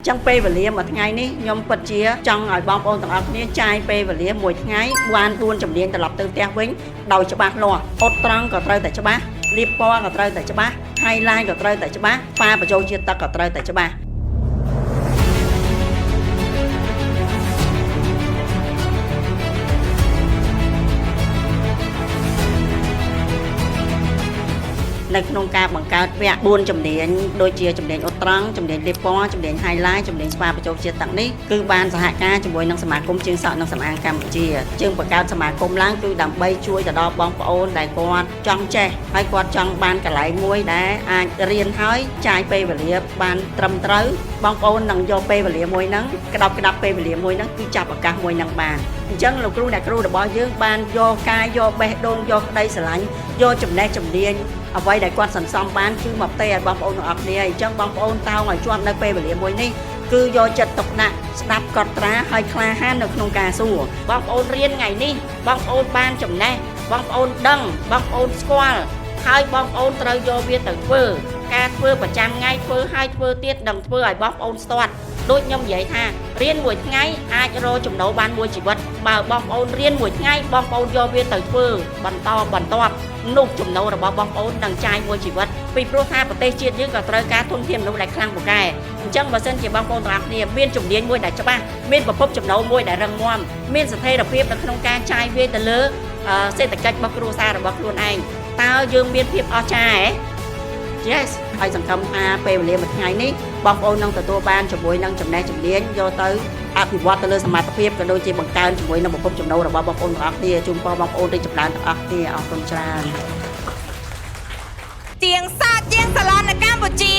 ចឹងពេលវេលាមួយថ្ងៃនេះខ្ញុំពិតជាចង់ឲ្យបងប្អូនទាំងអស់គ្នាចាយពេលវេលាមួយថ្ងៃបាន4ជំនាញត្រឡប់ទៅផ្ទះវិញដោយច្បាស់លាស់អ៊ុតត្រង់ក៏ត្រូវតែច្បាស់លាបពណ៌ក៏ត្រូវតែច្បាស់ highlight ក៏ត្រូវតែច្បាស់ប៉ាបញ្ចូលជាតិទឹកក៏ត្រូវតែច្បាស់ នៅក្នុងការបង្កើតវគ្គ4ជំនាញដូចជាជំនាញអ៊ុតត្រង់ជំនាញលាបពណ៌ជំនាញ highlight ជំនាញស្វាបញ្ចូលជាតិទឹកនេះគឺបានសហការជាមួយនឹងសមាគមជាងសក់និងសម្អាងកម្ពុជាយើងបង្កើតសមាគមឡើងគឺដើម្បីជួយទៅដល់បងប្អូនដែលគាត់ចង់ចេះហើយគាត់ចង់បានកន្លែងមួយដែលអាចរៀនហើយចាយពេលវេលាបានត្រឹមត្រូវបងប្អូននឹងយកពេលវេលាមួយហ្នឹងក្តោបក្តាប់ពេលវេលាមួយហ្នឹងគឺចាប់ឱកាសមួយហ្នឹងបានអញ្ចឹងលោកគ្រូអ្នកគ្រូរបស់យើងបានយកការយកបេះដូងយកក្តីស្រឡាញ់យកចំណេះជំនាញ អ្វីដែលគាត់សន្សំបានគឺមកផ្ទេរឲ្យបងប្អូនទាំងអស់គ្នាអញ្ចឹងបងប្អូនតោងឲ្យជាប់នៅពេលវេលាមួយនេះគឺយកចិត្តទុកដាក់ស្ដាប់កត់ត្រាហើយក្លាហាននៅក្នុងការសួរបងប្អូនរៀនថ្ងៃនេះបងប្អូនបានចំណេះបងប្អូនដឹងបងប្អូនស្គាល់ហើយបងប្អូនត្រូវយកវាទៅធ្វើការធ្វើប្រចាំថ្ងៃធ្វើហើយធ្វើទៀតនឹងធ្វើឲ្យបងប្អូនស្ទាត់ដូចខ្ញុំនិយាយថារៀនមួយថ្ងៃអាចរកចំណូលបានមួយជីវិតបើបងប្អូនរៀនមួយថ្ងៃបងប្អូនយកវាទៅធ្វើបន្តបន្ទាប់ នោះចំណូលរបស់បងប្អូននឹងចាយមួយជីវិតពីព្រោះថាប្រទេសជាតិយើងក៏ត្រូវការធនធានមនុស្សដែលខ្លាំងពូកែអញ្ចឹងបើសិនជាបងប្អូនទាំងអស់គ្នាមានជំនាញមួយដែលច្បាស់មានប្រភពចំណូលមួយដែលរឹងមាំមានស្ថិរភាពនៅក្នុងការចាយវាយទៅលើសេដ្ឋកិច្ចរបស់គ្រួសាររបស់ខ្លួនឯងតើយើងមានភាពអស្ចារ្យហ៎ Yes ហើយសង្ឃឹមថាពេលវេលាមួយថ្ងៃនេះបងប្អូននឹងទទួលបានជាមួយនឹងចំណេះជំនាញយកទៅអភិវឌ្ឍទៅលើសមត្ថភាពក៏ដូចជាបង្កើនជាមួយនឹងប្រភពចំណូលរបស់បងប្អូនទាំងអស់គ្នាជូនពរបងប្អូនរីកចម្រើនទាំងអស់គ្នាអរគុណច្រើន ជាងសក់ជាងសាឡននៅកម្ពុជា